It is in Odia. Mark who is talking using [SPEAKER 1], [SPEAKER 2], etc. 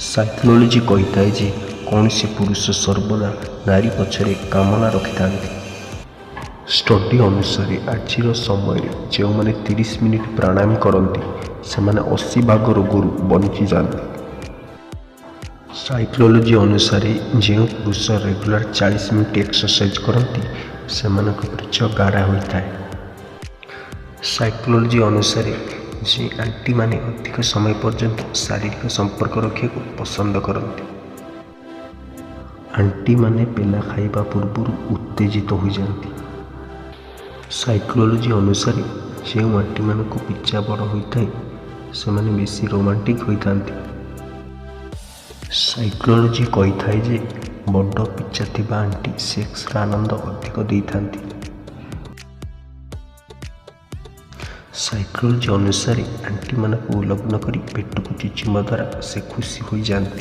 [SPEAKER 1] ସାଇକୋଲୋଜି କହିଥାଏ ଯେ କୌଣସି ପୁରୁଷ ସର୍ବଦା ନାରୀ ପଛରେ କାମନା ରଖିଥାନ୍ତି। ଷ୍ଟଡି ଅନୁସାରେ ଆଜିର ସମୟରେ ଯେଉଁମାନେ 30 ମିନିଟ ପ୍ରାଣାୟାମ କରନ୍ତି ସେମାନେ 80 ଭାଗ ରୋଗରୁ ବଞ୍ଚିଯାନ୍ତି। ସାଇକୋଲୋଜି ଅନୁସାରେ ଯେଉଁ ପୁରୁଷ ରେଗୁଲାର 40 ମିନିଟ ଏକ୍ସରସାଇଜ କରନ୍ତି ସେମାନଙ୍କ ବୀର୍ଯ୍ୟ ଗାଢ଼ା ହୋଇଥାଏ। ସାଇକୋଲୋଜି ଅନୁସାରେ ଯେ ଆଣ୍ଟିମାନେ ଅଧିକ ସମୟ ପର୍ଯ୍ୟନ୍ତ ଶାରୀରିକ ସମ୍ପର୍କ ରଖିବାକୁ ପସନ୍ଦ କରନ୍ତି। ଆଣ୍ଟିମାନେ ପେଲା ଖାଇବା ପୂର୍ବରୁ ଉତ୍ତେଜିତ ହୋଇଯାନ୍ତି। ସାଇକୋଲୋଜି ଅନୁସାରେ ଯେଉଁ ଆଣ୍ଟିମାନଙ୍କ ପିଚା ବଡ଼ ହୋଇଥାଏ ସେମାନେ ବେଶୀ ରୋମାଣ୍ଟିକ ହୋଇଥାନ୍ତି। ସାଇକୋଲୋଜି କହିଥାଏ ଯେ ବଡ଼ ପିଚା ଥିବା ଆଣ୍ଟି ସେକ୍ସର ଆନନ୍ଦ ଅଧିକ ଦେଇଥାନ୍ତି। ସାଇକୋଲୋଜି ଅନୁସାରେ ଆଣ୍ଟିମାନଙ୍କୁ ଉଲଗ୍ନ କରି ପେଟକୁ ଚୁଚୁମିବା ଦ୍ୱାରା ସେ ଖୁସି ହୋଇଯାନ୍ତି।